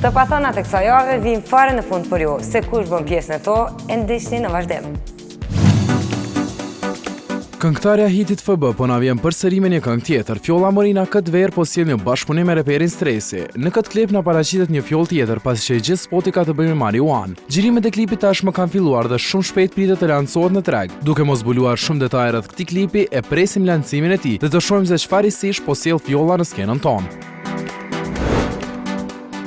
Të pathënat e kësaj jave vijnë fare në fund për ju, se kush bën pjesë në to, e ndiqni në vazhdim. Këngëtarja e hitit FB po na vjen përsëri me një këngë tjetër. Fjolla Morina këtë verë po sjell një bashkëpunim me reperin Stresi. Në këtë klip na paraqitet një fjollë tjetër, pasi që i gjithë spoti ka të bëjë me marijuanë. Xhirimet e klipit tashmë kanë filluar dhe shumë shpejt pritet të lancohet në treg. Duke mos zbuluar shumë detaje rreth këtij klipi, e presim lancimin e tij dhe të shohim se çfarë risish po sjell Fjolla në skenën tonë.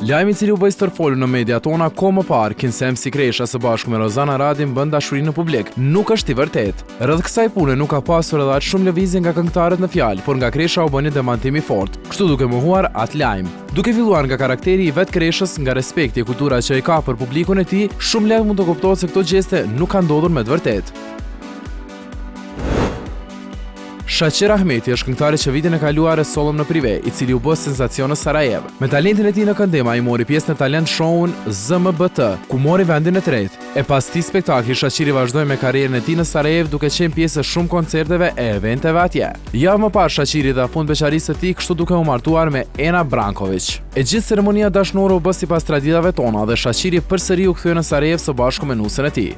Lajmi i cili u bë i stërfolur në media tona kohë më parë, kinse MC Kresha së bashku me Rozana Radin bën dashuri në publik, nuk është i vërtetë. Rreth kësaj pune nuk ka pasur edhe aq shumë lëvizje nga këngëtarët në fjalë, por nga Kresha u bë një demantim i fortë, kështu duke mohuar atë lajm. Duke filluar nga karakteri i vetë Kreshës, nga respekti e kultura që ai ka për publikun e tij, shumë lehtë mund të kuptohet se këto gjeste nuk kanë ndodhur me të vërtetë. Shaqir Ahmeti është këngëtari që vitin e kaluar e sollëm në Prive, i cili u bë senzacion në Sarajevë. Me talentin e tij në këndim, ai mori pjesë në talent show-un ZMBT, ku mori vendin e tretë. E pas këtij spektakli, Shaqiri vazhdoi me karrierën e tij në Sarajevë duke qenë pjesë e shumë koncerteve e eventeve atje. Javë më parë Shaqiri i dha fund beqarisë së tij kështu duke u martuar me Ena Brankoviq. E gjithë ceremonia dashnore u bë sipas traditave tona dhe Shaqiri përsëri u kthye në Sarajevë së bashku me nusen e tij.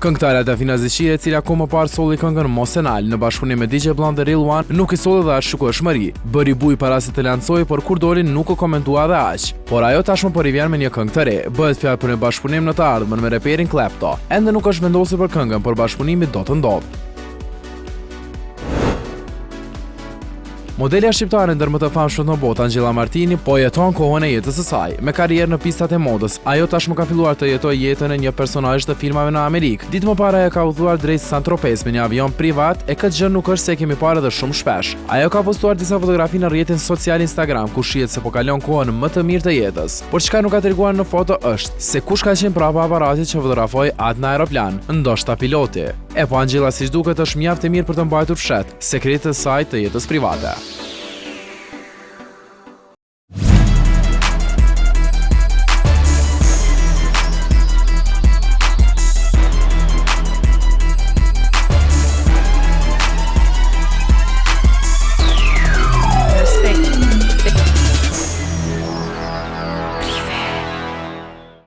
Këngëtarja Dafina Zeqiri, e cila kohë më parë solli këngën Mos e Nal në bashkëpunim me DJ Blunt dhe Real One, nuk i solli dhe aq shikueshmëri. Bëri bujë para se të lancohej, por kur doli nuk u komentua dhe aq. Por ajo tashmë po rivjen me një këngë të re. Bëhet fjalë për një bashkëpunim në të ardhmen me reperin Klepto. Ende nuk është vendosur për këngën, por bashkëpunimi do të ndodhë. Modelja shqiptare ndër më të famshmet në botë, Anxhela Martini, po jeton kohën e jetës së saj. Me karrierë në pistat e modës, ajo tashmë ka filluar të jetojë jetën e një personazhi të filmave në Amerikë. Ditë më parë ajo ka udhëtuar drejt Saint-Tropez me një avion privat, e këtë gjë nuk është se e kemi parë edhe shumë shpesh. Ajo ka postuar disa fotografi në rrjetin social Instagram, ku shihet se po kalon kohën më të mirë të jetës. Por çka nuk ka treguar në foto është se kush ka qenë prapa aparatit që fotografoi atë në aeroplan, ndoshta piloti. E po Anxhela siç duket është mjaft e mirë për të mbajtur fshehtë sekretet e saj të jetës private.